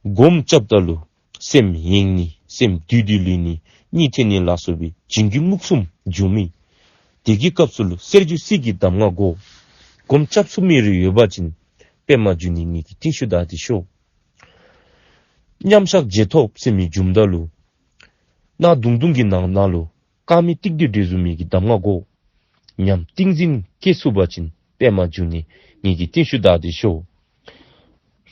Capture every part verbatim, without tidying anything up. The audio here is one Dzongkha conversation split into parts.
སྒོམ་རྐྱབ་ད་ལུ་སེམས་ཡེངས་ནི་སེམས་འདུལ་འདུལ་ལུས་ནི་གཉིད་ཐལ་ནི་ལ་སོགས་པའི་བྱིང་རྒོད་མུག་གསུམ་འབྱུང་མི། དེ་གི་སྐབས་སུ་ལུ་གསེར་འགྱུར་གསེར་གྱི་གདམས་ངག་དགོ། སྒོམ་རྐྱབ་ཚུགས་མི་རེ་ཡོད་པ་ཅིན་པདྨ་འབྱུང་གནས་ངེ་གི་རྟིང་ཤུལ་བདའ་སྟེ་ཤོག། མཉམ་བཞག་རྗེས་ཐོབ་ཟེར་མི་འབྱུངམ་ད་ལུ་གནག་དུང་དུང་གི་ནང་ན་ལུ་དཀར་མེ་ཏིག་ཏི་འདྲེས་བཟུང་མི་གི་གདམས་ངག་དགོ། ཉམས་ཏིང་འཛིན་སྐྱེ་ཚུགས་པ་ཅིན་པདྨ་འབྱུང་གནས་ངེ་གི་རྟིང་ཤུལ་བདའ་སྟེ་ཤོག།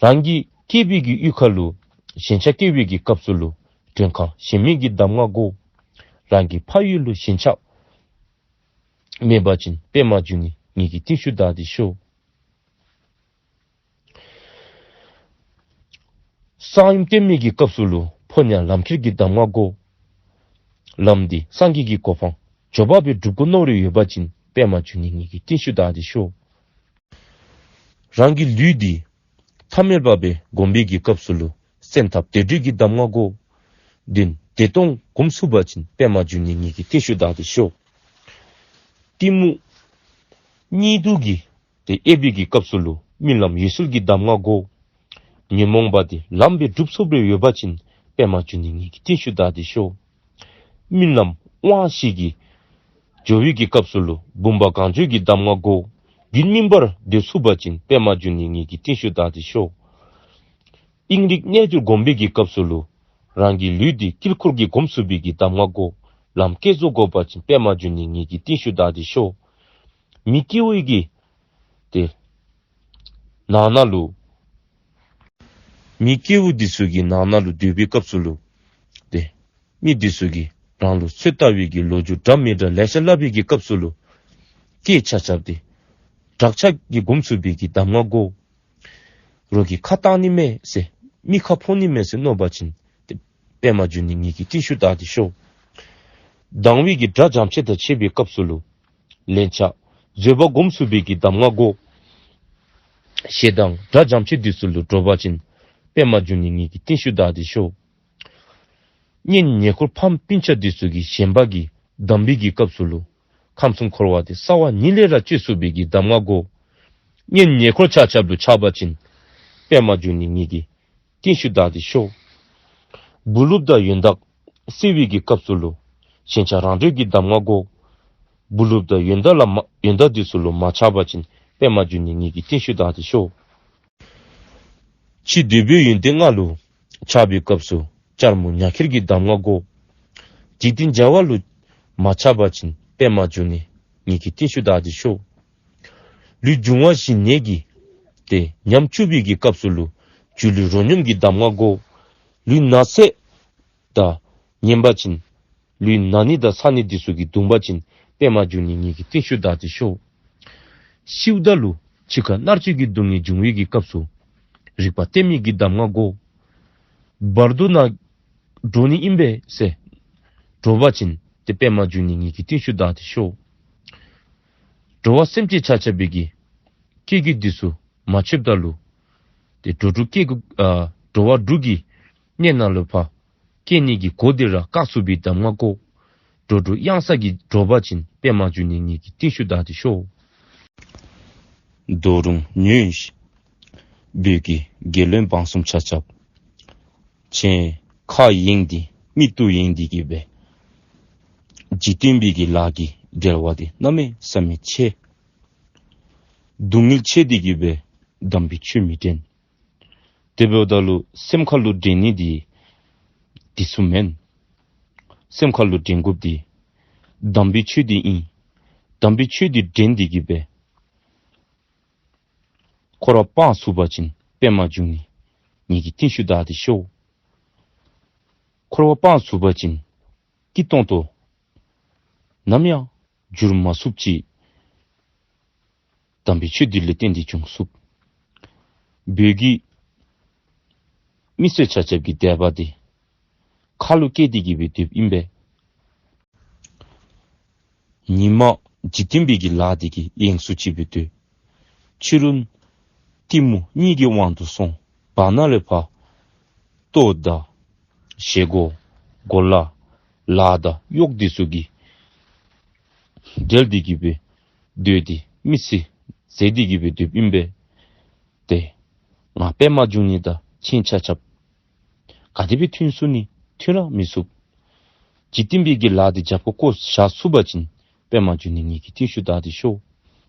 རང་གི་སྐྱེས་པའི་གི་གཡུས་ཁ་ལུ་ཞེན་ཆགས་སྐྱེ་བའི་གི་སྐབས་སུ་ལུ་མགྲོན་ཁང་ཞེན་མེད་ཀྱི་གདམས་ངག་དགོ། རང་གི་ཕ་ཡུལ་ལུ་ཞེན་ཆགས་མེད་པ་ཅིན་པདྨ་འབྱུང་གནས་ངེ་གི་རྟིང་ཤུལ་བདའ་སྟེ་ཤོག། གསང་ཡུམ་བསྟེན་མི་གི་སྐབས་སུ་ལུ་ཕོ་ཉ་ལམ་ཁྱེར་གྱི་གདམས་ངག་དགོ། ལམ་འདི་སངས་རྒྱས་ཀྱི་གོ་འཕང་མགྱོགས་པ་སྦེ་སྒྲུབ་དགོ་མནོ་རེ་ཡོད་པ་ཅིན་པདྨ་འབྱུང་གནས་ངེ་གི་རྟིང་ཤུལ་བདའ་སྟེ་ཤོག། རང་གི་ལུས་འདི་ཐ་མལ་པ་སྦེ་བསྒོམ་པའི་གི་སྐབས་སུ་ལུ་སེམས་ཐག་བདེ་དྲོད་ཀྱི་གདམས་ངག་དགོ། བདེ་བདེ་སྟོང་སྒོམ་ཚུགས་པ་ཅིན་པདྨ་འབྱུང་གནས་ངེ་གི་རྟིང་ཤུལ་བདའ་སྟེ་ཤོག། གཏི་མུག་གཉིད་དུ་གིས་ཏེ་གཡེངས་པའི་གི་སྐབས་སུ་ལུ་རྨི་ལམ་འོད་གསལ་གྱི་གདམས་ངག་དགོ། ཉོན་མོངས་པ་འདི་ལམ་སྦེ་སྒྲུབ་ཚུགསཔ་རེ་ཡོད་པ་ཅིན་པདྨ་འབྱུང་གནས་ངེ་གི་རྟིང་ཤུལ་བདའ་སྟེ་ཤོག། རྨི་ལམ་དབང་བཞི་གི་སྦྱོར་བའི་གི་སྐབས་སུ་ལུ་བུམ་པ་གང་བྱོའི་གི་གདམས་ངག་དགོ། རྒྱུད་སྨིན་པར་སྡོད་ཚུགས་པ་ཅིན་པདྨ་འབྱུང་གནས་ངེ་གི་རྟིང་ཤུལ་བདའ་སྟེ་ཤོག། དབྱིངས་རིག་རྣལ་འབྱོར་སྒོམ་པའི་གི་སྐབས་སུ་ལུ་རང་གི་ལུས་འདི་དཀྱིལ་འཁོར་གྱིས་བསྒོམ་ཚུགས་པའི་གི་གདམས་ངག་དགོ། ལམ་བསྐྱེད་རྫོགས་དགོ་པ་ཅིན་པདྨ་འབྱུང་གནས་ངེ་གི་རྟིང་ཤུལ་བདའ་སྟེ་ཤོག། མི་སྐྱེ་བོའི་གི་ཏེ་ནང་ན་ལུ་མི་སྐྱེ་བོ་འདི་ཚུ་གི་ནང་ན་ལུ་སྡོད་པའི་སྐབས་སུ་ལུ་ཏེ་མི་འདི་ཚུ་གིས་རང་ལུ་ཚོད་ལྟ་བའི་གི་ལོ་རྒྱུས་འདྲ་མི་འདྲ་ལེ་ཤ་སླབ་པའི་གི་སྐབས་སུ་ལུ་སྐད་ཆ་རྐྱབ་སྟེ་བྲག་ཆ་གིས་བསྒོམ་ཚུགས་པའི་གི་གདམས་ངག་དགོ། རོགས་ཀྱིས་ཁ་བཏང་ནི་མས་ཟེར་མི་ཁ་ཕོག་ནི་མས་ཟེར་མནོ་བ་ཅིན་ཏེ་པདྨ་འབྱུང་གནས་ངེ་གི་རྟིང་ཤུལ་བདའ་སྟེ་ཤོག། སྡང་བའི་གི་དགྲ་འཇམ་བྱེད་དང་ཕྱད་པའི་སྐབས་སུ་ལུ་ལན་ཆགས་བཟོད་པ་བསྒོམ་ཚུགས་པའི་གི་གདམས་ངག་དགོ། ཞེ་སྡང་དགྲ་འཇམ་བྱེད་འདི་ཚུ་ལུ་འདྲོག་པ་ཅིན་པདྨ་འབྱུང་གནས་ངེ་གི་རྟིང་ཤུལ་བདའ་སྟེ་ཤོག། གཉེན་ཉེ་འཁོར་ཕམ་སྤུན་ཆ་འདི་ཚུ་གིས་ཞེན་པ་གིས་བསྡམས་པའི་གི་སྐབས་སུ་ལུ་ཁམས་གསུམ་འཁོར་བ་འདི་རྩ་བ་ཉིད་ལས་ར་གཅོད་ཚུགས་པའི་གི་གདམས་ངག་དགོ། གཉེན་ཉེ་འཁོར་ཆ་ཁྱབ་ལུ་ཆགས་པ་ཅིན་པདྨ་འབྱུང་གནས་ངེ་གི་རྟིང་ཤུལ་བདའ་སྟེ་ཤོག། བུ་ལུབ་དང་ཡོན་བདག་བསྲེ་བའི་གི་སྐབས་སུ་ལུ་ཞེན་ཆགས་རང་གྲོལ་གྱི་གདམས་ངག་དགོ། བུ་ལུབ་དང་ཡོན་བདག་ལ་མ་ཡོན་བདག་འདི་ཚུ་ལུ་མ་ཆགས་པ་ཅིན་པདྨ་འབྱུང་གནས་ངེ་གི་རྟིང་ཤུལ་བདའ་སྟེ་ཤོག། ཕྱི་འདོད་པའི་ཡོན་ཏན་ལྔ་ལུ་ཆགས་པའི་སྐབས་སུ་ལྕགས་མོ་ཉ་ཁྱེར་གྱི་གདམས་ངག་དགོ། འཇིག་རྟེན་བྱ་བ་ལུ་མ་ཆགས་པ་ཅིན་པདྨ་འབྱུང་གནས་ངེ་གི་རྟིང་ཤུལ་བདའ་སྟེ་ཤོག། ལུས་འབྱུང་བ་བཞི་ནད་ཀྱིས་ཏེ་ཉམ་ཆུང་བའི་གི་སྐབས་སུ་ལུ་སྒྱུ་ལུས་རོ་སྙོམས་ཀྱི་གདམས་ངག་དགོ། ལུས་ན་ཚས་དང་ཉེན་པ་ཅིན་ལུས་ན་ནི་དང་ཚ་ནི་འདི་ཚུ་གིས་གདུང་པ་ཅིན་པདྨ་འབྱུང་གནས་ངེ་གི་རྟིང་ཤུལ་བདའ་སྟེ་ཤོག། ཤིཝ་ད་ལུ་འཆི་ཁ་མནར་གཅོད་ཀྱི་སྡུག་བསྔལ་འབྱུང་བའི་གི་སྐབས་སུ་རིག་པ་བརྟན་མི་གི་གདམས་ངག་དགོ། བར་དོ་ན་འདྲོག་ནི་ཨིན་པས་ཟེར་འདྲོག་པ་ཅིན་ཏེ་པདྨ་འབྱུང་གནས་ངེ་གི་རྟིང་ཤུལ་བདའ་སྟེ་ཤོག། འགྲོ་བ་སེམས་ཅན་ཆ་ཁྱབ་པའི་གི་སྐྱེ་རྒྱུད་འདི་ཚུ་མ་ཆོདཔ་ད་ལུ་ཏེ་འགྲོ་དྲུག་སྐྱེ་རྒུ་ཨ་འགྲོ་བ་དྲུག་གི་གནས་ནང་ལུ་ཕར་སྐྱེ་ནི་གི་སྒོ་འདི་ར་བཀག་ཚུགས་པའི་གདམས་ངག་དགོ། འགྲོ་དྲུག་གཡང་ས་གིས་འདྲོག་པ་ཅིན་པདྨ་འབྱུང་གནས་ངེ་གི་རྟིང་ཤུལ་བདའ་སྟེ་ཤོག། ད་རུང་ཉོན་ཤིག། བོད་ཀྱི་རྒྱལ་བློན་འབངས་གསུམ་ཆ་ཁྱབ། ཁྱེད་ཁ་གཡེངས་ཏེ་མིག་ཏོ་གཡེངས་ཏེ་གི་སྦེ་འཇིག་རྟེན་པའི་གི་ལཱ་གི་འབྲེལ་བ་འདི་གནམ་མེད་ས་མེད་ཆེ། སྡུག་བསྔལ་ཆེ་སྟེ་གི་སྦེ་དམ་པའི་ཆོས་མི་དྲན། དེ་འབདཝ་ད་ལུ་སེམས་ཁ་ལུ་དྲན་ནི་འདི་འདི་ཚུ་མེན། སེམས་ཁ་ལུ་དྲན་དགོཔ་འདི་དམ་པའི་ཆོས་འདི་ཨིན། དམ་པའི་ཆོས་འདི་དྲན་ཏེ་གི་སྦེ་འཁོར་བ་སྤང་ཚུགས་པ་ཅིན་པདྨ་འབྱུང་གནས་ངེ་གི་རྟིང་ཤུལ་བདའ་སྟེ་ཤོག། འཁོར་བ་སྤང་ཚུགས་པ་ཅིན་སྐྱིད་ཏོང་ཏོ་ནམ་ཡང་འགྱུར་མ་ཚུགསཔ་ཅིག་དམ་པའི་ཆོས་འདི་ལུ་བརྟེན་ཏེ་འབྱུང་ཚུགས། བོད་ཀྱི་མི་སེར་ཆ་ཁྱབ་ཀྱི་དད་པ་འདི་ཁ་ལུ་བསྐྱེད་དེ་གི་སྦེ་སྡོདཔ་ཨིན་པས། ཉིན་མ་འཇིག་རྟེན་པའི་གི་ལཱ་འདི་གིས་གཡེངས་སུ་ཅིག་སྦེ་སྡོད། ཕྱི་རུ་གཏི་མུག་གཉིད་ཀྱི་དབང་དུ་སོང་། བར་ན་ལས་ཕར་ལྟོ་དང་བཞེས་སྒོ་གོ་ལ་ལཱ་དང་གཡོག་འདི་ཚུ་གིས་འབྲེལ་ཏེ་གི་སྦེ་སྡོད་དེ་མི་ཚེ་ཟད་དེ་གི་སྦེ་སྡོདཔ་ཨིན་པས། ཏེ་ང་པདྨ་འབྱུང་གནས་དང་ཁྱེད་ཆ་ཁྱབ་ ག་དེ་སྦེ་མཐུན་ཚུགས་ནི། མཐུན་ར་མི་ཚུགས། འཇིག་རྟེན་པའི་གི་ལཱ་འདི་རྒྱབ་ཁར་བཀོ་བཞག་ཚུགས་པ་ཅིན་པདྨ་འབྱུང་གནས་ངེ་གི་རྟིང་ཤུལ་བདའ་སྟེ་ཤོག།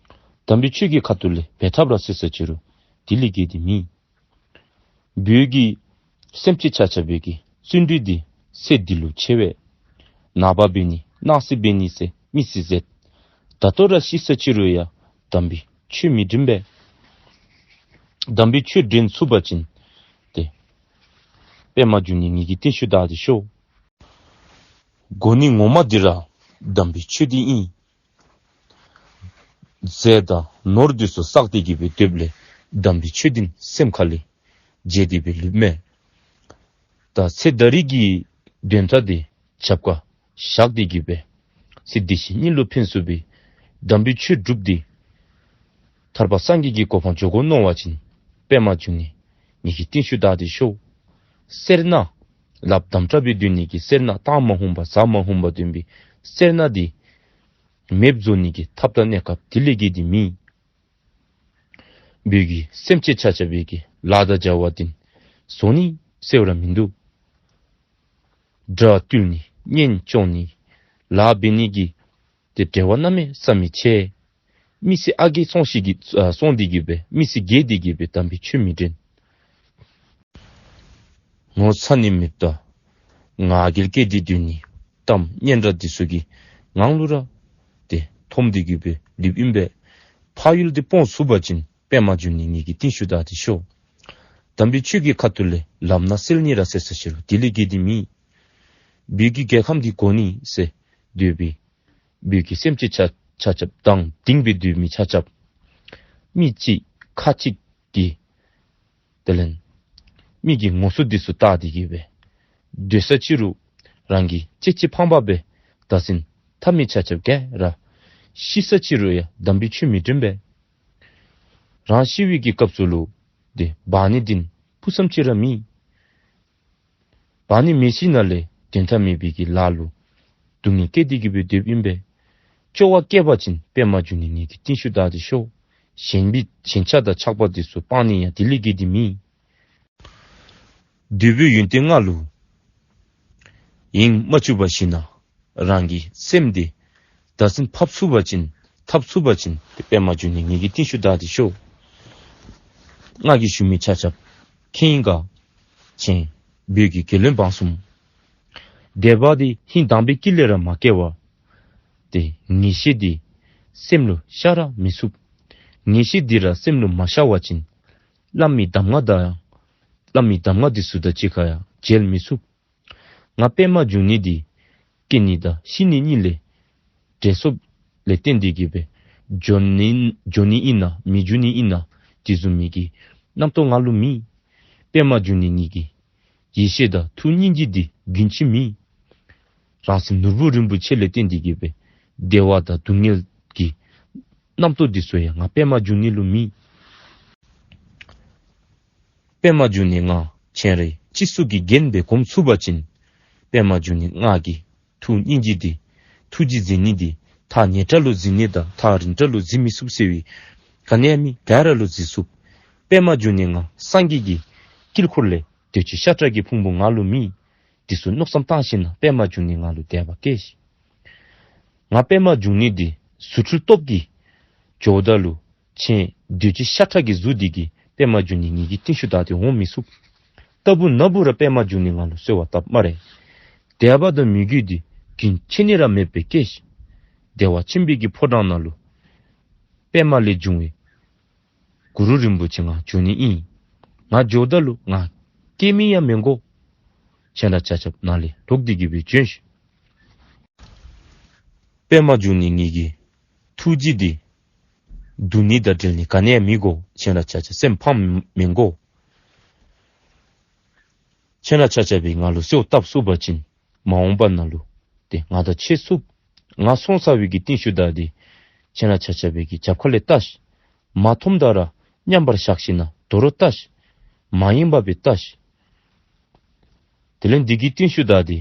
དམ་པའི་ཆོས་ཀྱི་ཁ་ཐུག་ལས་འབད་འཐབ་ར་ཟེར་ས་ཅི་རུང་དེ་ལས་བརྒལ་ཏེ་མེད། བོད་ཀྱི་སེམས་ཅན་ཆ་ཁྱབ་པའི་གི་བརྩོན་འགྲུས་འདི་ཚེ་འདི་ལུ་ཆེ་བས། ནངས་པ་འབད་ནི་གནངས་ཚེ་འབད་ནི་ཟེར་མི་སྲིད་ཟེར། ད་ལྟོ་ར་ཤི་ས་ཅི་རུང་ཡང་དམ་པའི་ཆོས་མི་འདྲེན་པས། དམ་པའི་ཆོས་འདྲེན་ཚུགས་པ་ཅིན་ཏེ་པདྨ་འབྱུང་གནས་ངེ་གི་རྟིང་ཤུལ་བདའ་སྟེ་ཤོག། དགོ་ནི་ངོ་མ་འདི་ར་དམ་པའི་ཆོས་འདི་ཨིན། རྫས་དང་ནོར་འདི་ཚུ་བསགས་ཏེ་གི་སྦེ་སྡོདཔ་ལས་དམ་པའི་ཆོས་འདི་སེམས་ཁ་ལས་བརྗེད་དེ་སྦེ་ལུསཔ་མས། ད་ཚེ་ད་རེས་ཀྱི་དོན་དག་འདི་རྒྱབ་ཁར་བཞག་སྟེ་གི་སྦེ་ཚེ་འདི་ཕྱི་གཉིས་ལུ་ཕན་ཚུགས་པའི་དམ་པའི་ཆོས་སྒྲུབ་སྟེ་ཐར་པ་སངས་རྒྱས་ཀྱི་གོ་འཕང་འཇོག་དགོ་མནོ་བ་ཅིན་པདྨ་འབྱུང་གནས་ངེ་གི་རྟིང་ཤུལ་བདའ་སྟེ་ཤོག། སེར་སྣ་ལགཔ་དམ་དྲགས་སྦེ་སྡོད་ནི་གི་སེར་སྣ་བཏང་མ་ཧུམ་པར་བཟའ་མ་ཧུམ་པར་སྡོད་པའི་སེར་སྣ་འདི་མེདཔ་བཟོ་ནི་གི་ཐབས་དང་གནས་སྐབས་དེ་ལས་བརྒལ་ཏེ་མེད། བོད་ཀྱི་སེམས་ཅན་ཆ་ཁྱབ་པའི་གི་ལཱ་དང་བྱ་བ་འདི་བཟོ་ནི་ཟེར་བ་ར་མིན་འདུག། དགྲ་བཏུལ་ནི་གཉེན་སྐྱོང་ནི་ལཱ་འབད་ནི་གི་ཏེ་འབྲེལ་བ་གནམ་མེད་ས་མེད་ཆེ། མི་ཚེ་ཨ་རྒས་སོང་ཞིག་གི་ཨ་སོང་སྟེ་གི་སྦེ་མི་ཚེ་རྒས་ཏེ་གི་སྦེ་དམ་པའི་ཆོས་མི་འདྲེན། ངོ་ཚ་ནི་མེདཔ་དང་ང་རྒྱལ་སྐྱེས་ཏེ་སྡོད་ནི་གཏམ་སྙན་གྲགས་འདི་ཚུ་གི་ངང་ལུ་ར་ཏེ་འཐོམ་སྟེ་གི་སྦེ་ལུསཔ་ཨིན་པས། ཕ་ཡུལ་འདི་སྤོང་ཚུགས་པ་ཅིན་པདྨ་འབྱུང་གནས་ངེ་གི་རྟིང་ཤུལ་བདའ་སྟེ་ཤོག། དམ་པའི་ཆོས་ཀྱི་ཁ་ཐུག་ལས་ལམ་སྣ་སེལ་ནི་ར་ཟེར་ས་ཅི་རུང་དེ་ལས་བརྒལ་ཏེ་མེད། བོད་ཀྱི་རྒྱལ་ཁམས་འདི་དགོ་ནི་ཟེར་སྡོད་པའི་བོད་ཀྱི་སེམས་ཅན་ཆ་ཆ་ཁྱབ་དང་ལྡན་སྦེ་སྡོད་མི་ཆ་ཁྱབ་མི་གཅིག་ཁ་གཅིག་གིས་དེ་ལས་མི་གི་ངོ་སོ་འདི་ཚུ་བལྟ་སྟེ་གི་སྦེ་སྡོད་ས་ཅི་རུང་རང་གི་གཅེས་གཅེས་ཕངས་པ་སྦེ་བདག་འཛིན་འཐབ་མི་ཆ་ཁྱབ་ག་ར་ཤི་ས་ཅི་རུང་ཡང་དམ་པའི་ཆོས་མི་འདྲེན་པས། རང་ཤི་བའི་གི་སྐབས་སུ་ལུ་ཏེ་འབག་ནི་འདི་སྤུ་ཙམ་ཅིག་ར་མེད། འབག་ནི་མེད་ཞིནམ་ལས་དོན་དག་མེད་པའི་གི་ལཱ་ལུ་སྡུག་བསྔལ་བསྐྱེད་དེ་གི་སྦེ་སྡོདཔ་ཨིན་པས། སྐྱོ་བ་སྐྱེས་པ་ཅིན་པདྨ་འབྱུང་གནས་ངེ་གི་རྟིང་ཤུལ་བདའ་སྟེ་ཤོག། ཞེན་པའི་ཞེན་ཆགས་དང་ཆགས་པ་འདི་ཚུ་སྤང་ནི་ཡང་དེ་ལས་བརྒལ་ཏེ་མེད། འདོད་པའི་ཡོན་ཏན་ལྔ་ལུ་ཡིད་མ་ཆེས་པར་ཞིནམ་ལས་རང་གི་སེམས་འདི་བདག་འཛིན་ཕབ་ཚུགས་པ་ཅིན་འཐབ་ཚུགས་པ་ཅིན་ཏེ་པདྨ་འབྱུང་གནས་ངེ་གི་རྟིང་ཤུལ་བདའ་སྟེ་ཤོག། ང་གིས་ཞུ་མི་ཆ་ཁྱབ་མཁྱེན་ག། ཁྱེད་བོད་ཀྱི་རྒྱལ་བློན་འབངས་གསུམ། འདོད་པ་འདི་ཧིང་དྭངས་པའི་དཀྱིལ་ལས་ར་མ་སྐྱེ་བར་ཏེ་ངེས་ཤེས་འདི་སེམས་ལུ་ཤར་ར་མི་ཚུགས། ངེས་ཤེས་འདི་ར་སེམས་ལུ་མ་ཤར་བ་ཅིན་བླ་མའི་གདམས་ངག་དང་ཡང་བླ་མའི་གདམས་ངག་འདི་ཚུ་དང་གཅིག་ཁར་ཡང་མཇལ་མི་ཚུགས། ང་པདྨ་འབྱུང་གནས་འདི་སྐྱེ་ནི་དང་ཤི་ནི་གཉིས་ལས་བྲལ་སོངམ་ལས་བརྟེན་ཏེ་གི་སྦེ་འགྱོ་ནི་འགྱོ་ནི་ཨིན་ན་མི་འགྱོ་ནི་ཨིན་ན་དེ་བཟུམ་མའི་གི་རྣམ་རྟོག་ང་ལུ་མེད། པདྨ་འབྱུང་གནས་ངེ་གི་ཡེ་ཤེས་དང་ཐུགས་སྙིང་རྗེ་འདི་རྒྱུན་ཆད་མེད། རང་སེམས་ནོར་བུ་རིན་པོ་ཆེ་ལས་བརྟེན་ཏེ་གི་སྦེ་བདེ་བ་དང་སྡུག་བསྔལ་གྱི་རྣམ་རྟོག་འདི་ཚུ་ཡང་ང་པདྨ་འབྱུང་གནས་ལུ་མེད། པདྨ་འབྱུང་གནས་ང་ཁྱེད་རའི་སྤྱི་གཙུག་གི་རྒྱན་སྦེ་སྒོམ་ཚུགས་པ་ཅིན་པདྨ་འབྱུང་གནས་ང་གི་ཐུགས་སྙིང་རྗེ་འདི་ཐུགས་རྗེ་མཛད་ནི་འདི་ཐག་ཉེ་དྲགས་ལུ་མཛད་ནི་དང་ཐག་རིང་དྲགས་ལུ་མཛད་མི་ཚུགས་ཟེར་བའི་ག་ནི་ཡང་མེད། ག་ར་ལུ་མཛད་ཚུགས། པདྨ་འབྱུང་གནས་ང་སངས་རྒྱས་ཀྱི་དཀྱིལ་འཁོར་ལས་འདོད་ཆེན་ཤ་ཁྲག་གི་ཕུང་པོ་ང་ལུ་མེད། འདི་ཚུ་མནོ་བསམ་བཏང་ཞིནམ་ལས་པདྨ་འབྱུང་གནས་ང་ལུ་དད་པ་སྐྱེས་ཤིག། ང་པདྨ་འབྱུང་གནས་འདི་རྫུ་འཕྲུལ་སྟོབས་ཀྱིས་འགྱོཝ་ད་ལུ་ཁྱེད་འདོད་ཆེན་ཤ་ཁྲག་གི་གཟུགས་འདི་གིས་པདྨ་འབྱུང་གནས་ངེ་གི་རྟིང་ཤུལ་བདའ་སྟེ་འོང་མི་ཚུགས། ལྟ་བུ་ན་བུ་ར་པདྨ་འབྱུང་གནས་ང་ལུ་གསོལ་བ་བཏབ་སྨ་རེ། དད་པ་དང་མོས་གུས་འདི་རྒྱུན་ཆད་ནི་ར་མེདཔ་སྦེ་སྐྱེས་ཤིག། བདེ་བ་ཆེན་པོའི་གི་ཕོ་བྲང་ནང་ལུ་པདྨ་ལས་བྱུང་བའི་གུ་རུ་རིན་པོ་ཆེ་ང་འབྱོན་ནི་ཨིན། ང་འབྱོནམ་ད་ལུ་ང་སྐྱེ་མི་ཡང་མི་དགོ། ཁྱེད་ར་ཆ་ཁྱབ་ནཱ་ལས་ལོག་སྟེ་གི་སྦེ་བྱོན་ཤིག། པདྨ་འབྱུང་གནས་ངེ་གི་ཐུགས་རྗེ་འདི་བསྡུ་ནི་དང་འབྲལ་ནི་ག་ནི་ཡང་མི་དགོ། ཁྱེད་ར་ཆ་ཁྱབ་སེམས་ཕམ་མི་དགོ། ཁྱེད་ར་ཆ་ཁྱབ་སྦེ་ང་ལུ་གསོལཝ་བཏབ་ཚུགས་པ་ཅིན་མ་འོངས་པ་ནང་ལུ་ཏེ་ང་དང་ཕྱད་ཚུགས། ང་སོང་ཚར་བའི་གི་རྟིང་ཤུལ་བདའ་སྟེ་ཁྱེད་ར་ཆ་ཁྱབ་སྦེ་གི་རྒྱབ་ཁ་ལས་བལྟ་ཤིག། མ་མཐོངམ་ད་ར་མཉམ་པར་བཞག་ཞིནམ་ལས་དོ་རུང་བལྟ་ཤིག། མ་ཡེངས་པར་སྦེ་བལྟ་ཤིག། དེ་ལས་འདི་གི་རྟིང་ཤུལ་བདའ་སྟེ་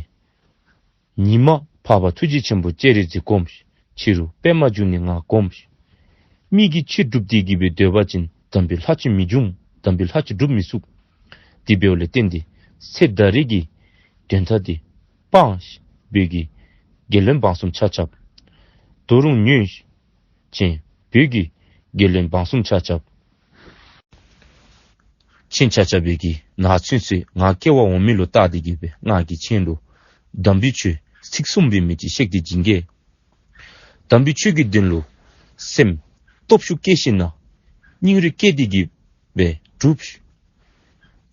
ཉི་མ་འཕགས་པ་ཐུགས་རྗེ་ཆེན་པོ་སྤྱན་རས་གཟིགས་སྒོམ་ཤིག། ཕྱི་རུ་པདྨ་འབྱུང་གནས་ང་སྒོམ་ཤིག། མི་གིས་ཆོས་སྒྲུབ་སྟེ་གི་སྦེ་སྡོད་པ་ཅིན་དམ་པའི་ལྷ་ཅིག་མི་འབྱུང་། དམ་པའི་ལྷ་ཅིག་སྒྲུབ་མི་ཚུགས། དེ་འབདཝ་ལས་བརྟེན་ཏེ་ ཚེ་ད་རེས་ཀྱི་དོན་དག་འདི་སྤང་ཤིག། བོད་ཀྱི་རྒྱལ་བློན་འབངས་གསུམ་ཆ་ཁྱབ། ད་རུང་ཉོན་ཤིག། ཅིན་བོད་ཀྱི་རྒྱལ་བློན་འབངས་གསུམ་ཆ་ཁྱབ། ཁྱེད་ཆ་ཁྱབ་བོད་ཀྱི་ནང་ཚུན་ཚོད་ང་སྐྱེ་བ་འོག་མིན་ལུ་བལྟ་སྟེ་གི་སྦེ་ང་གིས་ཁྱེད་ལུ་དམ་པའི་ཆོས་ཚིག་གསུམ་འབད་མི་ཅིག་བཤད་དེ་བྱིན་གེ། དམ་པའི་ཆོས་ཀྱི་དོན་ལུ་སེམས་སྟོབས་ཤུགས་བསྐྱེད་ཞིནམ་ན་སྙིང་རུས་བསྐྱེད་དེ་གི་སྦེ་སྒྲུབ་ཤིག།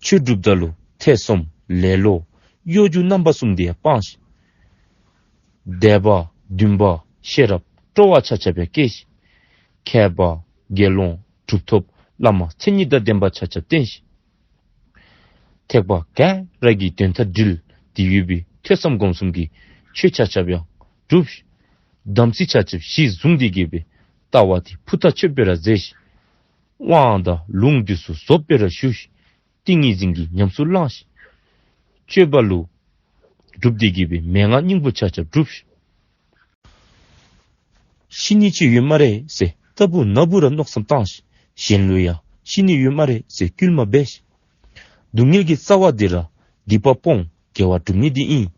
ཆོས་སྒྲུབ་ད་ལུ་ཐེ་ཚོམ་ལེ་ལོ་གཡོ་སྒྱུ་རྣམ་པ་གསུམ་འདི་ཡང་སྤང་ཤིག། དད་པ་འདུན་པ་ཤེས་རབ་སྤྲོ་བ་ཆ་ཁྱབ་ཡང་བསྐྱེད་ཤིག། མཁས་པ་དགེ་སློང་གྲུབ་ཐོབ་བླ་མ་མཚན་ཉིད་དང་ལྡན་པ་ཆ་ཁྱབ་བསྟེན་ཤིག། ཐེག་པ་ག་ར་གི་དོན་དག་འདྲིལ་ཏེ་ཡོད་པའི་ཐོས་བསམ་སྒོམ་གསུམ་གྱི་ཆོས་ཆ་ཁྱབ་ཡང་སྒྲུབ་ཤིག། དམ་ཚིག་ཆ་ཁྱབ་གཞི་བཟུང་སྟེ་གི་སྦེ་ལྟ་བ་འདི་ཕུ་ཐག་ཆོད་པའི་ར་མཛད་ཤིག། དབང་དང་ལུང་འདི་ཚུ་རྫོགས་པའི་ར་ཞུ་ཤིག། ཏིང་ངེ་འཛིན་གྱི་ཉམས་སུ་བླང་ཤིག། སྤྱོད་པ་ལུ་སྒྲུབ་སྟེ་གི་སྦེ་མན་ངག་སྙིང་པོ་ཆ་ཁྱབ་སྒྲུབ་ཤིག། ཤི་ནི་ཅིག་ཡོད་སྨ་རེ་ཟེར་རྟག་བུ་ན་བུ་ར་མནོ་བསམ་བཏང་ཤིག། གཞན་ལུ་ཡང་ཤི་ནི་ཡོད་སྨ་རེ་ཟེར་བསྐུལ་མ་འབད་ཤིག། སྡུག་བསྔལ་གྱི་རྩ་བ་འདི་ར་སྡིག་པ་སྤོང་དགེ་བ་སྒྲུབ་ནི་འདི་ཨིན།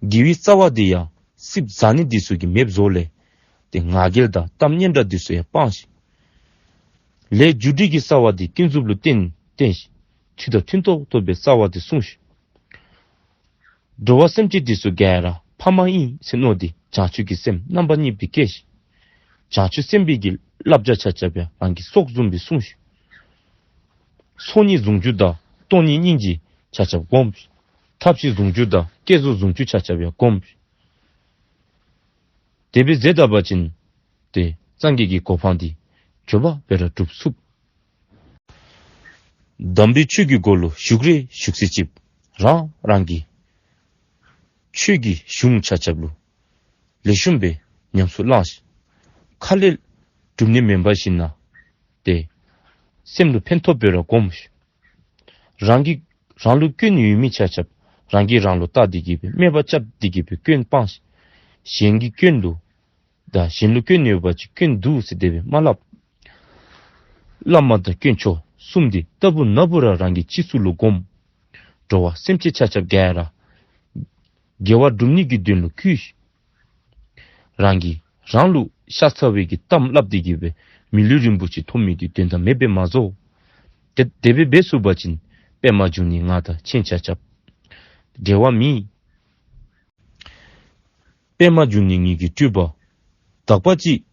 དགེ་བའི་རྩ་བ་འདི་ཡང་སྲིབ་ཟ་ནི་འདི་ཚུ་གིས་མེདཔ་བཟོ་ལས། ཏེ་ང་རྒྱལ་དང་གཏམ་སྙན་གྲགས་འདི་ཚུ་ཡང་སྤང་ཤིག། ལས་རྒྱུ་འབྲས་ཀྱི་རྩ་བ་འདི་ཀུན་རྫོབ་ལུ་བརྟེན་བརྟེན་ཤིག། ཆོས་དང་མཐུན་ཏོག་ཏོ་སྦེ་རྩ་བ་འདི་བསྲུང་ཤིག། འགྲོ་བ་སེམས་ཅན་འདི་ཚུ་ག་ར་ཕ་མ་ཨིན་ཟེར་མནོ་སྟེ་བྱང་ཆུབ་ཀྱི་སེམས་རྣམ་པ་གཉིས་པའི་སྐྱེ་ཤིག། བྱང་ཆུབ་སེམས་དཔའི་གི་བསླབ་བྱ་ཆ་ཁྱབ་ཡང་རང་གི་སྲོག་བཟུམ་སྦེ་བསྲུང་ཤིག། ཚོགས་གཉིས་ཟུང་འཇུག་དང་སྟོང་ཉིད་སྙིང་རྗེ་ཆ་ཁྱབ་སྒོམ་ཤིག། ཐབས་ཤེས་ཟུང་འཇུག་དང་བསྐྱེད་རྫོགས་ཟུང་འཇུག་ཆ་ཁྱབ་ཡང་སྒོམ་ཤིག། དེ་སྦེ་མཛད་ད་པ་ཅིན་ཏེ་སངས་རྒྱས་ཀྱི་གོ་འཕང་འདི་མགྱོགས་པ་སྦེ་ར་སྒྲུབ་ཚུགས། དམ་པའི་ཆོས་ཀྱི་སྒོ་ལུ་ཞུགས་རེ་ཞུགས་ཚེ་ཅིག་རང་རང་གི་ཆོས་ཀྱི་གཞུང་ཆ་ཁྱབ་ལུ་ལེགས་ཤོམ་སྦེ་ཉམས་སུ་བླང་ཤིག། ཁ་ལས་སྒྲུབ་ནི་མེན་པར་ཞིནམ་ན་ཏེ་སེམས་ལུ་ཕན་ཐོགས་པའི་ར་སྒོམ་ཤིག། རང་གི་རང་ལུ་སྐྱོན་ཡོད་མི་ཆ་ཁྱབ་རང་གིས་རང་ལུ་བལྟ་སྟེ་གི་སྦེ་སྨད་པ་རྐྱབ་སྟེ་གི་སྦེ་སྐྱོན་སྤང་ཤིག། གཞན་གྱི་སྐྱོན་ལུ་ད་གཞན་ལུ་སྐྱོན་ཡོད་པ་ཅིན་སྐྱོན་འདུག་ཟེར་དེ་སྦེ་མ་སླབ། བླ་མ་དང་དཀོན་མཆོག་གསུམ་འདི་རྟག་བུ་ན་བུ་ར་རང་གི་སྤྱི་གཙུག་ལུ་སྒོམ། འགྲོ་བ་སེམས་ཅན་ཆ་ཁྱབ་ག་ར་དགེ་བ་སྒྲུབ་ནི་གི་དོན་ལུ་བསྐུལ་ཤིག། རང་གིས་རང་ལུ་ཤ་ཚ་བའི་གི་གཏམ་སླབ་སྟེ་གི་སྦེ་མི་ལུས་རིན་པོ་ཆེ་ཐོབ་མི་འདི་དོན་དག་མེདཔ་སྦེ་མ་བཟོ། དེ་དེ་སྦེ་འབད་ཚུགས་པ་ཅིན་པདྨ་འབྱུང་གནས་ང་དང་ཁྱེད་ཆ་ཁྱབ་འབྲལ་བ་མེད། པདྨ་འབྱུང་གནས་ངེ་གི་སྤྲུལ་པ་དག་པ་ཅིག་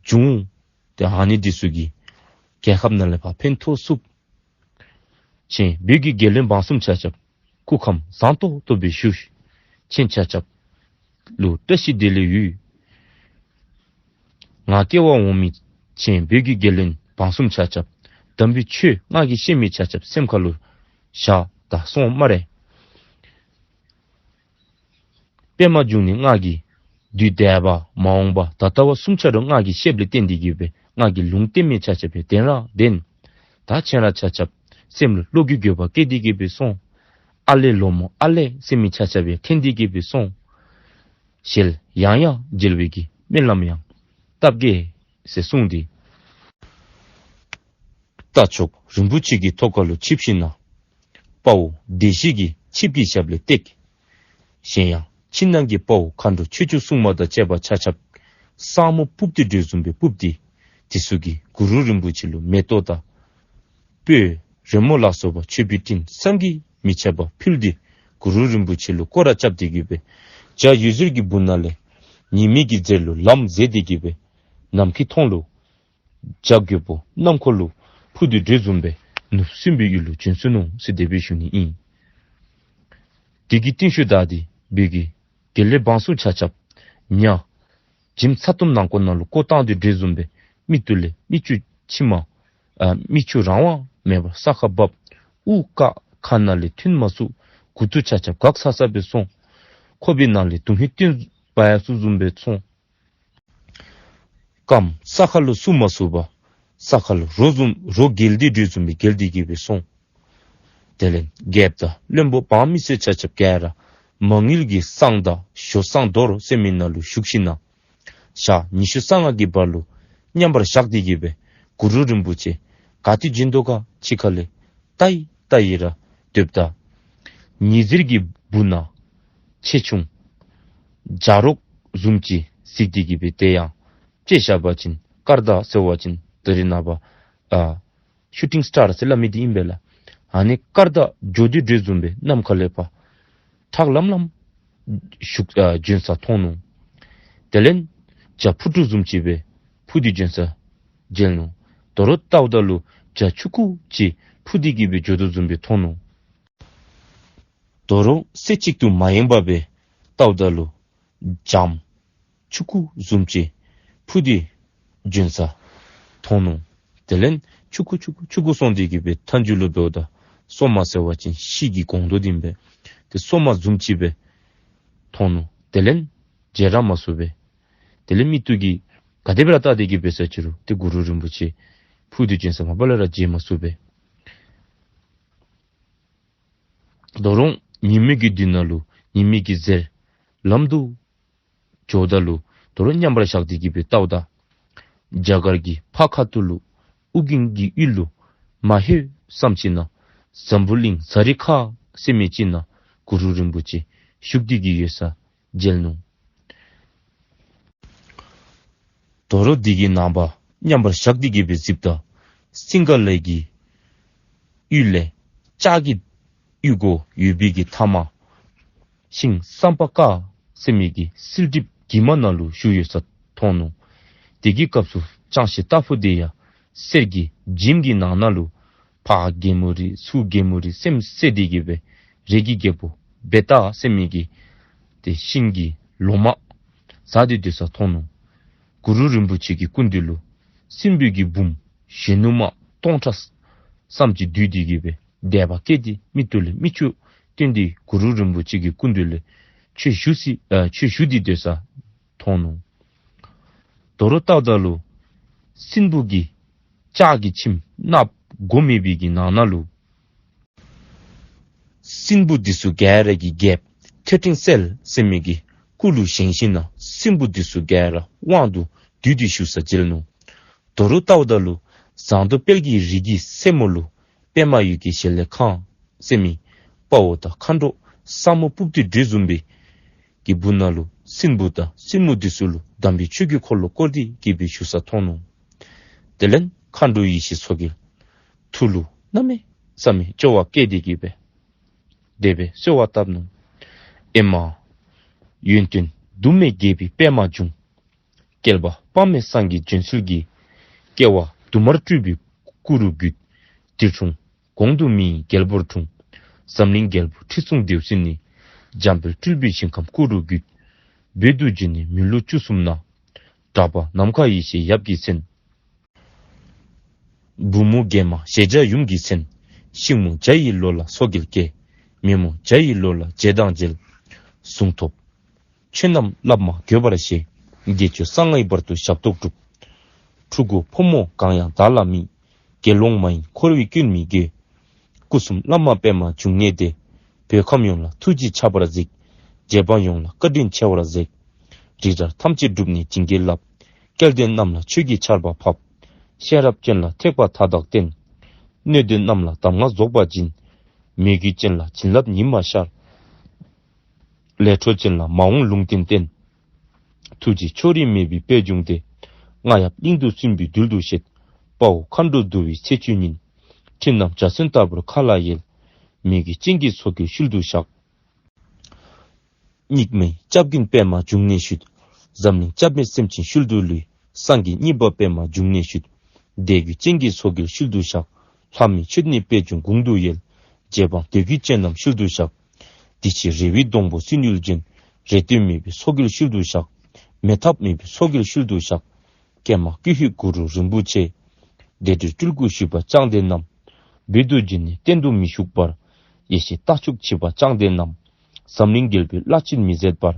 འབྱུང་། ཏེ་ཨ་ནི་འདི་ཚུ་གིས་རྒྱལ་ཁབ་ནང་ལས་ཕར་ཕན་ཐོགས་ཚུགས། ཁྱེད་བོད་ཀྱི་རྒྱལ་བློན་འབངས་གསུམ་ཆ་ཁྱབ་སྐུ་ཁམས་བཟང་ཏོག་ཏོ་སྦེ་བཞུགས། ཁྱེད་ཆ་ཁྱབ་ལུ་བཀྲ་ཤིས་བདེ་ལེགས་ཡོད། ང་སྐྱེ་བ་འོང་མི་ཁྱེད་བོད་ཀྱི་རྒྱལ་བློན་འབངས་གསུམ་ཆ་ཁྱབ་དམ་པའི་ཆོས་ང་གིས་བཤད་མི་ཆ་ཁྱབ་སེམས་ཁ་ལུ་བཞག་ད་སོང་སྨ་རེ། པདྨ་འབྱུང་གནས་ང་གིས་དུས་འདས་པ་མ་འོངས་པ་ད་ལྟ་བ་གསུམ་ཆ་ར་ང་གིས་བཤདཔ་ལས་བརྟེན་ཏེ་གི་སྦེ་ང་གིས་ལུང་བསྟན་མི་ཆ་ཁྱབ་སྦེ་བདེན་ར་བདེན། ད་ཁྱེད་ར་ཆ་ཁྱབ་སེམས་ལུ་བློ་གི་འགྱོད་པ་བསྐྱེད་དེ་གི་སྦེ་སོང་། ཨ་ལས་ལོ་མོ་ཨ་ལས་ཟེར་མི་ཆ་ཁྱབ་སྦེ་འཐེན་ཏེ་གི་སྦེ་སོང་། ཞལ་ཡང་ཡང་མཇལ་བའི་གི་སྨོན་ལམ་ཡང་བཏབ་གེ་ཟེར་གསུངས་ཏེ། རྟ་མཆོག་རིན་པོ་ཆེ་གི་ཐོག་ཁ་ལུ་ཆིབས་ཞིནམ་ན་དཔའ་བོ་སྡེ་བཞི་གི་ཆིབས་ཀྱི་ཞབས་ལས་བཏེགས། གཞན་ཡང་ཕྱི་ནང་གི་དཔའ་བོ་མཁའ་འགྲོ་ཆོས་སྐྱོང་སྲུང་མ་དང་བཅས་པ་ཆ་ཁྱབ་ས་སྨུག་སྤུབས་ཏེ་འགྲོས་བཟུམ་སྦེ་སྤུབས་ཏེ་དེ་ཚུ་གིས་གུ་རུ་རིན་པོ་ཆེ་ལུ་མེ་ཏོག་དང་སྤོས་རོལ་མོ་ལ་སོགས་པ་མཆོད་པའི་སྤྲིན་བསམ་གྱིས་མི་ཁྱབ་པ་ཕུལ་ཏེ་གུ་རུ་རིན་པོ་ཆེ་ལུ་སྐོར་ར་རྐྱབ་སྟེ་གི་སྦེ་བྱ་འོད་ཟེར་གྱི་སྦུག་ན་ལས་ཉི་མའི་གི་རྩེ་ལུ་ལམ་མཛད་དེ་གི་སྦེ་ནམ་མཁའི་མཐོངས་ལུ་བྱ་རྒོད་པོ་གནམ་འཁོར་ལུ་འཕུར་ཏེ་འགྲོས་བཟུམ་སྦེ་ནུབ་སྲིན་པོའི་ཡུལ་ལུ་བྱོན་སོ་ནུག་ཟེར་དེ་སྦེ་ཞུ་ནི་ཨིན། དེ་གི་རྟིང་ཤུལ་བདའ་སྟེ་བོད་ཀྱི་རྒྱལ་བློན་འབངས་གསུམ་ཆ་ཁྱབ་ཉ་བྱེམ་ཚ་ཏོམ་ནང་ཁོག་ནང་ལུ་བཀོ་བཏང་སྟེ་འགྲོས་བཟུམ་སྦེ་མིག་ཏོ་ལས་མིག་ཆུ་མཆི་མ་ཨ་མིག་ཆུ་རང་དབང་མེད་པར་ས་ཁར་འབབ། དབུགས་བཀག། ཁ་ནང་ལས་ཐོན་མ་ཚུགས། མགུ་ཏོ་ཆ་ཁྱབ་འགག་ཚ་ཚ་སྦེ་སོང་། ཁོག་པའི་ནང་ལས་དུང་ཧེ་བཏོན་འབག་ཡར་སོ་བཟུམ་སྦེ་སོང་། རྐངམ་ས་ཁ་ལུ་བཙུགས་མ་ཚུགས་པར་ས་ཁ་ལུ་རོ་བཟུམ་རོ་འགྱེལ་ཏེ་འགྲོས་བཟུམ་སྦེ་འགྱེལ་ཏེ་གི་སྦེ་སོང་། དེ་ལས་རྒྱལཔོ་དང་བློན་པོ་འབངས་མི་སེར་ཆ་ཁྱབ་ག་ར་མ་དངུལ་གྱི་བསང་དང་ཞོ་བསང་རྡོར་ཟེར་མི་ནང་ལུ་བཞུགས་ཞིནམ་ན་ཞག་ཉི་ཤུ་རྩ་ལྔ་གི་བར་ལུ་མཉམ་པར་བཞག་སྟེ་གི་སྦེ་གུ་རུ་རིན་པོ་ཆེ་ག་ཏེ་བྱོན་དོ་ག་ཕྱི་ཁ་ལས་ལྟ་ཡི་ལྟ་ཡི་ར་ སྡོདཔ་ད་ཉི་ཟེར་གྱི་སྦུག་ན་ཆེ་ཆུང་བྱ་རོག་བཟུམ་ཅིག་གཟིགས་ཏེ་གི་སྦེ་དེ་ཡང་དཔྱེ་བཞག་པ་ཅིན་སྐར་མདའ་ཟེར་བ་ཅིན་ད་རེས་ནངས་པ་ཨ་ཤུ་ཊིང་སི་ཊར་ཟེར་སླབ་མི་འདི་ཨིན་པས་ལགས། ཨ་ནི་སྐར་མདའ་འགྱོ་དོ་འདྲཝ་བཟུམ་སྦེ་ནམ་མཁའ་ལས་ཕར་ཁྲག་ལམ་ལམ་ཞུགས་ཨ་འབྱོན་ས་མཐོང་ནུག། དེ་ལས་བྱ་ཕུ་ཐུང་བཟུམ་ཅིག་སྦེ་འཕུར་ཏེ་འབྱོན་ས་མཇལ་ནུག། དོ་རུང་བལྟཝ་ད་ལུ་བྱ་ཆུང་ཀུ་ཅིག་འཕུར་ཏེ་གི་སྦེ་འགྱོ་དོ་བཟུམ་སྦེ་མཐོང་ནུག། དོ་རུང་རྩེ་གཅིག་ཏུ་མ་ཡེངས་པར་སྦེ་བལྟཝ་ད་ལུ་བྱམོ་ཆུང་ཀུ་བཟུམ་ཅིག་འཕུར་ཏེ་འབྱོན་ས་མཐོང་ནུག། དེ་ལས་ཆུང་ཀུ་ཆུང་ཀུ་ཆུང་ཀུ་སོང་སྟེ་གི་སྦེ་མཐའ་མཇུག་ལུ་འབདཝ་ད་སོ་མ་ཟེར་བ་ཅིན་ཤིང་གི་སྒོང་རྡོག་འདི་ཨིན་པས། ཏེ་སོ་མ་བཟུམ་ཅིག་སྦེ་མཐོང་ནུག། དེ་ལས་མཇལ་ར་མ་ཚུགས་པས། དེ་ལས་མིག་ཏོ་གིས་ག་དེ་སྦེ་ར་བལྟ་སྟེ་གི་སྦེ་ས་ཅི་རུང་ཏེ་གུ་རུ་རིན་པོ་ཆེ་འཕུར་ཏེ་འབྱོན་ས་མ་པ་ལས་ར་མཇལ་མ་ཚུགས་པས། དོ་རུང་ཉི་མའི་གི་མདུན་ན་ལུ་ཉི་མའི་གི་ཟེར་ལམ་དུ་འགྱོཝ་ད་ལུ་དོ་རུང་མཉམ་པར་བཞག་སྟེ་གི་སྦེ་བལྟཝ་ད་རྒྱ་གར་གྱི་ཕར་ཁ་ཐུག་ལུ་ཨོ་རྒྱན་གྱི་ཡུལ་ལུ་མ་ལྷོད་ཙམ་ཅིག་ནང་འཛམ་བུ་གླིང་ཛ་རི་ཁ་ཟེར་མི་ཅིག་ནང་གུ་རུ་རིན་པོ་ཆེ་བཞུགས་ཏེ་གི་ཡོད་ས་མཇལ་ནུག། དོ་རུང་དེ་གི་ནངས་པ་མཉམ་པར་བཞག་སྟེ་གི་སྦེ་གཟིགསཔ་ད་སིང་ག་ལའི་གི་ཡུལ་ལས་ལྕགས་ཀྱི་ཡུལ་སྒོ་ཡོད་པའི་གི་མཐའ་མ་ཤིང་སམ་བྷ་ཀ་ཟེར་མི་གི་བསིལ་གྲིབ་གྱིབ་མ་ནང་ལུ་བཞུགས་ཡོད་ས་མཐོང་ནུག། དེ་གི་སྐབས་སུ་ལྕང་གཤིན་ལྟ་བུ་དེ་ཡང་གསེར་གྱི་བྱེམ་གྱི་ནང་ན་ལུ་ཕར་གད་མོ་རིལ་ཚུར་གད་མོ་རིལ་སེམས་གསལ་ཏེ་གི་སྦེ་རས་ཀྱི་རྒྱལ་པོ་བེ་ཏ་ཟེར་མི་གི་ཏེ་ཤིང་གི་ལོ་མ་ཟ་སྟེ་སྡོད་ས་མཐོང་ནུག། གུ་རུ་རིན་པོ་ཆེ་གི་སྐུ་མདུན་ལུ་སྲིན་པོའི་གི་འབུམ་གཞོན་ནུ་མ་སྟོང་ཕྲག་ཙམ་ཅིག་འདུས་ཏེ་གི་སྦེ་དད་པ་སྐྱེས་ཏེ་མིག་ཏོ་ལས་མིག་ཆུ་བཏོན་ཏེ་གུ་རུ་རིན་པོ་ཆེ་གི་སྐུ་མདུན་ལས་ཆོས་ཞུ་སི་ཨ་ཆོས་ཞུ་སྟེ་སྡོད་ས་མཐོང་ནུག། དོ་རུང་བལྟཝ་ད་ལུ་སྲིན་པོ་གི་ལྕགས་ཀྱི་ཁྱིམ་ནགཔོ་སྒོ་མེད་པའི་གི་ནང་ན་ལུ་སྲིན་པོ་འདི་ཚུ་ག་ར་གི་རྒྱལཔོ་ཐོད་ཕྲེང་རྩལ་ཟེར་མི་གི་སྐུ་ལུ་བཞེངས་ཞིནམ་ལས་སྲིན་པོ་འདི་ཚུ་ག་ར་དབང་དུ་བསྡུས་ཏེ་བཞུགས་ས་མཇལ་ནུག། དོ་རུང་བལྟཝ་ད་ལུ་ཟངས་མདོག་དཔལ་གྱི་རི་གི་རྩེ་མོ་ལུ་པདྨ་འོད་ཀྱི་ཞལ་ལས་ཁང་ཟེར་མི་དཔའ་བོ་དང་མཁའ་འགྲོ་ཟབ་མོ་སྤུབས་ཏེ་འགྲོ་བཟུམ་སྦེ་གི་སྦུག་ན་ལུ་སྲིན་པོ་དང་སྲིན་མོ་འདི་ཚུ་ལུ་དམ་པའི་ཆོས་ཀྱི་འཁོར་ལོ་བསྐོར་ཏེ་གི་སྦེ་བཞུགས་ས་མཐོང་ནུག། དེ་ལས་མཁའ་འགྲོ་ཡེ་ཤེས་མཚོ་རྒྱལ་ཐུགས་ལུ་གནམ་མེད་ས་མེད་སྐྱོ་བ་སྐྱེས་ཏེ་གི་སྦེ་དེ་སྦེ་གསོལ་བ་བཏབ་ནུག། ཨེ་མ་ཡོན་ཏན་དུ་མས་རྒྱས་པའི་པདྨ་འབྱུང་། བསྐལ་པ་དཔག་མེད་སངས་རྒྱས་བྱོན་ཚུལ་གྱི། སྐྱེ་བ་དུ་མར་སྤྲུལ་པའི་སྐུ་རུ་བརྒྱུད། ཏིལ་འབྲུ་གོང་དུ་མིའི་རྒྱལ་པོར་འཁྲུངས། འཛམ་གླིང་རྒྱལ་པོ་ཁྲི་སྲོང་ལྡེའུ་བཙན་ནི། འཇམ་དཔལ་སྤྲུལ་པའི་ཞིང་ཁམས་སྐུ་རུ་བརྒྱུད། བོད་དུ་བྱོན་ནས་མི་ལོ་བཅུ་གསུམ་ན། གྲགས་པ་ནམ་མཁའ་ཡེ་ཤེས་ཡབ་ཀྱི་མཚན། བུ་མོ་རྒྱལ་མ་ཞེས་བྱ་ཡུམ་གྱི་མཚན། ཤིང་མོ་བྱ་ཡི་ལོ་ལ་མཚོ་རྒྱལ་སྐྱེས། མེ་མོ་བྱ་ཡི་ལོ་ལ་རྗེ་དང་མཇལ། གཟུངས་ཐོབ་ཆོས་རྣམས་བླ་མ་དགོད་པར་བཞེད། དགེ་སྦྱོར་གསང་སྔགས་བར་དུ་ཞབས་ཏོག་སྒྲུབ། ཕྲུ་གུ་ཕོ་མོ་གང་ཡང་བདག་ལ་མེད། དགེ་སློང་མ་ཡིན་འཁོར་བའི་སྐྱོན་མི་དགེ། སྐུ་གསུམ་བླ་མ་པདྨ་འབྱུང་གནས་ཏེ། བོད་ཁམས་ཡོངས་ལ་ཐུགས་རྗེ་ཁྱབ་པར་གཟིགས། རྗེ་འབངས་ཡོངས་ལ་བཀའ་དྲིན་ཆེ་བར་གཟིགས། རིགས་བདག་ཐམས་ཅད་སྒྲུབ་ནས་བྱིན་གྱིས་བརླབས། སྐལ་ལྡན་རྣམས་ལ་ཆོས་ཀྱི་ཆར་པ་ཕབ། ཤེས་རབ་ཅན་ལ་ཐེག་པ་མཐའ་དག་བསྟན། སྣོད་ལྡན་རྣམས་ལ་གདམས་ངག་རྫོགས་པ་སྦྱིན། མོས་གུས་ཅན་ལ་བྱིན་རླབས་ཉི་མ་ཤར། ལས་འཕྲོ་ཅན་ལ་མ་འོངས་ལུང་བསྟན་བསྟན། ཐུགས་རྗེ་ཕྱོགས་རིས་མེད་པའི་དཔལ་འབྱུང་སྟེ། རྔ་ཡབ་གླིང་དུ་སྲིན་པོའི་རྡུལ་དུ་བཞད། དཔའ་བོ་མཁའ་འགྲོ་འདུ་བའི་ཚེ་བཅུད་ཉིད། ཁྲི་རྣམས་འཇའ་ཚོན་ལྟ་བུར་མཁའ་ལ་ཡལ། མོས་གུས་ཅན་གྱི་མཚོ་རྒྱལ་ཤུལ་དུ་བཞག། སྙིགས་མའི་སྐྱབས་མགོན་པདྨ་འབྱུང་གནས་ཤུལ། འཛམ་གླིང་སྐྱབས་མེད་སེམས་ཅན་ཤུལ་དུ་ལུས། སངས་རྒྱས་གཉིས་པ་པདྨ་འབྱུང་གནས་ཤུལ། དད་གུས་ཅན་གྱི་མཚོ་རྒྱལ་ཤུལ་དུ་བཞག། ལྷ་མིའི་མཆོད་གནས་པད་འབྱུང་གུང་དུ་ཡལ། རྗེ་འབངས་དད་གུས་ཅན་རྣམས་ཤུལ་དུ་བཞག། འདི་ཕྱི་རེ་བའི་སྡོང་པོ་སྲིན་ཡུལ་ཅན། རེ་ལྟོས་མེད་པའི་མཚོ་རྒྱལ་ཤུལ་དུ་བཞག། མེད་ཐབས་མེད་པའི་མཚོ་རྒྱལ་ཤུལ་དུ་བཞག། ཀྱེ་མ་ཀྱི་ཧུད་གུ་རུ་རིན་པོ་ཆེ། བདེ་དྲོད་སྤྲུལ་སྐུ་ཞུས་པ་ཅང་ཏེ་རྣམས། བོད་དུ་བྱོན་ནས་གཏན་དུ་མི་བཞུགས་པར། ཡེ་ཤེས་རྟ་མཆོག་བྱིས་པ་ཅང་ཏེ་རྣམས། འཛམ་གླིང་རྒྱལ་པོའི་བླ་མཆོད་མི་མཛད་པར།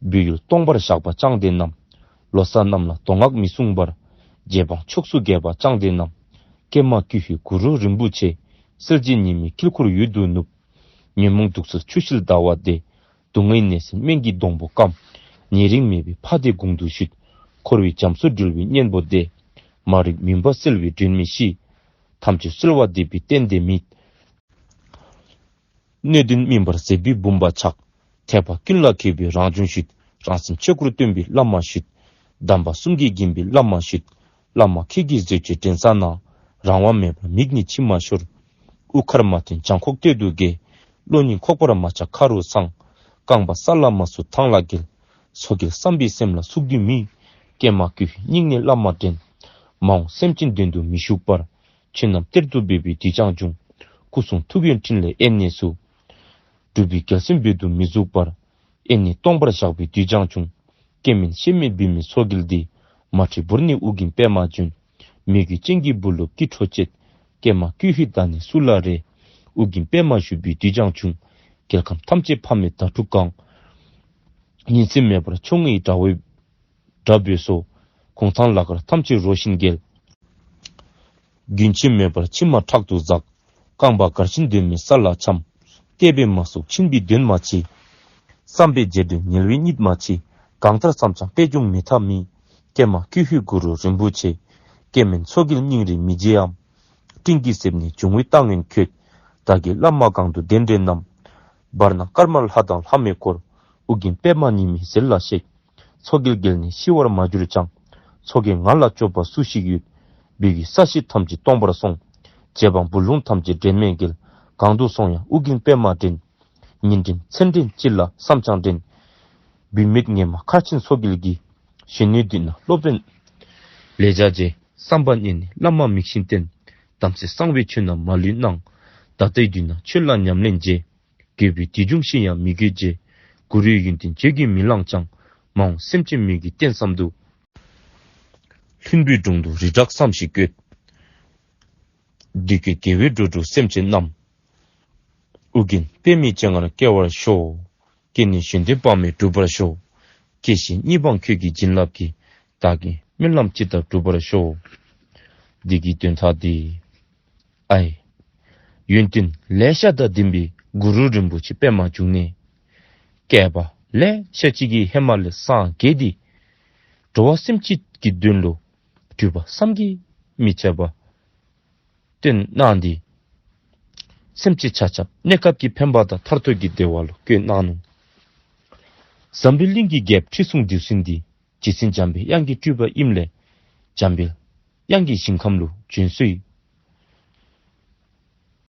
བོད་ཡུལ་སྟོང་པར་བཞག་པ་ཅང་ཏེ་རྣམས། ལོ་ཙཱ་རྣམས་ལ་མདོ་སྔགས་མི་གསུང་བར། རྗེ་འབངས་ཕྱོགས་སུ་རྒྱས་པ་ཅང་ཏེ་རྣམས། ཀྱེ་མ་ཀྱི་ཧུད་གུ་རུ་རིན་པོ་ཆེ། གསལ་བྱེད་ཉི་མའི་དཀྱིལ་འཁོར་འོད་དུ་ནུབ། ཉོན་མོངས་དུག་གསུམ་ཆུ་ཤེལ་ཟླ་བ་བདེ། སྡུག་བསྔལ་ནད་སེལ་སྨན་གྱི་སྡོང་པོ་སྐམ། ཉེ་རིང་མེད་པའི་ཕ་སྡེ་གུང་དུ་བཞུད། འཁོར་བའི་རྒྱ་མཚོ་སྒྲོལ་བའི་གཉེན་པོ་སྟེ། མ་རིག་མུན་པ་སེལ་བའི་སྒྲོན་མེ་བཞི། ཐམས་ཅད་གསོལ་བ་འདེབས་པའི་རྟེན་དེ་མེད། སྣོད་ལྡན་སྨིན་པར་མཛད་པའི་བུམ་པ་ཕྱག། ཐེག་པ་ཀུན་ལ་མཁས་པའི་རང་བྱུང་ཤུལ། རང་སེམས་ཆོས་སྐུར་སྟོན་པའི་བླ་མ་ཤུལ། གདམས་པ་གསུམ་གྱིས་བརྒྱན་པའི་བླ་མ་ཤུལ། བླ་མ་ཁྱེད་ཀྱི་མཛོད་ཀྱི་དྲན་ས་ན། རང་དབང་མེད་པར་མིག་ནི་མཆི་མ་ཤོར། དབུ་མཁར་མ་ཐོན་བྱང་ཁོག་སྟོད་དུ་འགྱེལ། བློ་ཉིད་ཁོག་པར་མ་ཆགས་ཁ་རུ་ཚང་། རྐང་པ་ས་ལ་མ་ཟུག་ཐང་ལ་འགྱེལ། མཚོ་རྒྱལ་བསམ་པའི་སེམས་ལ་ཚུགས་དུས་མི། ཀྱེ་མ་ཀུན་སྙིང་ནས་བླ་མ་དྲན། མ་འོངས་སེམས་ཅན་དོན་དུ་མི་ཞུགས་པར། ཆོས་རྣམས་གཏེར་དུ་སྦས་པའི་དུས་ཀྱང་འབྱུང་། སྐུ་གསུང་ཐུགས་ཀྱི་འཕྲིན་ལས་དབེན་གནས་སུ། སྒྲུབ་པའི་རྒྱལ་སྲིད་འབད་དུ་མི་བཟུང་བར། དབེན་གནས་སྟོང་པར་བཞག་པའི་དུས་ཀྱང་འབྱུང་། སྐྱེ་མེད་ཤེས་མེད་བུད་མེད་མཚོ་རྒྱལ་འདི། མ་འཁྲིད་བོར་ནས་ཨོ་རྒྱན་པདྨ་འབྱོན། མོས་གུས་ཅན་གྱི་བུ་སློབ་ཀྱི་འཕྲོ་བཅད། ཀྱེ་མ་ཀུན་ཧུད་བདག་ནི་སུ་ལ་རེ། ཨོ་རྒྱན་པདྨ་བཞུགས་པའི་དུས་ཀྱང་འབྱུང་། རྒྱལ་ཁམས་ཐམས་ཅད་ཕ་མེས་དྭ་ཕྲུག་གང་། ཉིན་མཚན་མེད་པར་ཆོ་ངེའི་དགྲ་བོའི་དགྲ་བོས་སོ། གུང་ཐང་ལ་དཀར་ཐམས་ཅད་རོ་བཞིན་འགྱེལ། རྒྱུན་ཆད་མེད་པར་མཆི་མ་ཁྲག་ཏུ་འཛག། རྐང་པ་གར་ཕྱིན་དོན་མེད་ས་ལ་འཁྱམས། བལྟས་པས་མ་ཚུགས་ཕྱིན་པའི་དོན་མ་ཆེ། བསམ་པས་བརྗེད་དོན་ཉལ་བའི་གཉིད་མ་ཆེ། གང་ལྟར་བསམ་ཀྱང་པད་འབྱུང་མེད་ཐབས་མེད། ཀྱེ་མ་ཀུན་ཧུད་གུ་རུ་རིན་པོ་ཆེ། སྐྱེ་མེད་མཚོ་རྒྱལ་སྙིང་རེ་མི་བརྗེད་ཨམ། སྤྲིན་གྱི་གསེབ་ནས་འབྱུང་བའི་རྟ་ངན་ཁྱོད། བདག་གི་བླ་མ་གང་དུ་གདན་འདྲེན་ནམ། བར་སྣང་དཀར་དམར་ལྷ་དང་ལྷ་མོའི་འཁོར། ཨོ་རྒྱན་པདྨ་ཉི་མའི་ཟེར་ལ་གཤེགས། མཚོ་རྒྱལ་རྒྱལ་ནི་ཤི་བར་མ་གྱུར་ཀྱང་། མཚོ་རྒྱལ་ང་ལ་སྐྱོབ་པ་སུ་ཞིག་ཡོད། བོད་ཀྱི་ས་གཞི་ཐམས་ཅད་སྟོང་པར་སོང་། རྗེ་འབངས་བུ་ལོན་ཐམས་ཅད་འདྲེན་མེད་འགྱེལ། གང་དུ་སོང་ཡང་ཨོ་རྒྱན་པདྨ་འདྲེན། ཉིན་འདྲེན་མཚན་འདྲེན་ཅི་ལ་བསམ་ཀྱང་འདྲེན། བུད་མེད་ངས་མ་མཁར་ཆེན་མཚོ་རྒྱལ་གྱི། གཞོན་ནུའི་མདུན་ན་སློབ་དཔོན་ལེགས་སྦྱར་རྗེ། བསམ་པ་རྙེད་ནས་བླ་མ་མིག་བཞིན་བསྟེན། དམ་ཚིག་གསང་བའི་ཆོས་རྣམས་མ་ལུས་གནང་། ད་ལྟའི་དུས་ན་ཆོས་ལ་ཉམས་ལེན་བྱེད། རྒས་པའི་དུས་འབྱུང་ཤི་ཡང་མི་རྒས་བྱེད། གུ་རུའི་ཡོན་ཏན་བརྗོད་ཀྱིས་མི་ལང་ཅང་། མ་འོངས་སེམས་ཅན་མོས་གུས་རྟེན་ཙམ་དུ། ལྷུན་པོའི་དྲུང་དུ་རི་བྲག་ཙམ་ཞིག་བཀོད། འདི་སྐད་དགེ་བའི་འགྲོ་དྲུག་སེམས་ཅན་རྣམས། ཨོ་རྒྱན་པདྨའི་སྤྱན་སྔར་སྐྱེ་བར་ཤོག། སྐྱེས་ནས་གཞན་དོན་དཔག་མེད་འགྲུབ་པར་ཤོག། སྐྱེས་ཤི་གཉིས་སྤངས་ཁྱོད་ཀྱི་བྱིན་རླབས་ཀྱིས། བདག་གི་སྨོན་ལམ་ཇི་ལྟར་འགྲུབ་པར་ཤོག། འདི་གི་དོན་དག་འདི། ཨའི། ཡོན་ཏན་ལེ་ཤ་དང་ལྡན་པའི་གུ་རུ་རིན་པོ་ཆེ་པདྨ་འབྱུང་གནས། བསྐལ་པ་ལེ་ཤ་ཅིག་གི་ཧེ་མ་ལས་སངས་རྒྱས་ཏེ། འགྲོ་བ་སེམས་ཅན་གྱི་དོན་ལུ་སྤྲུལ་པ་བསམ་གྱིས་མི་ཁྱབ་པ་སྟོན་གནང་སྟེ། སེམས་ཅན་ཆ་ཁྱབ་གནས་སྐབས་ཀྱི་ཕན་པ་དང་མཐར་ཐུག་གི་བདེ་བ་ལུ་བཀོད་གནང་ནུག། འཛམ་བུའི་གླིང་གི་རྒྱལཔོ་ཁྲི་སྲོང་ལྡེའུ་བཙན་འདི་རྗེ་བཙུན་འཇམ་པའི་དབྱངས་ཀྱི་སྤྲུལ་པ་ཨིནམ་ལས། འཇམ་པའི་དབྱངས་ཀྱི་ཞིང་ཁམས་ལུ་བྱོན་སོ་ཡི།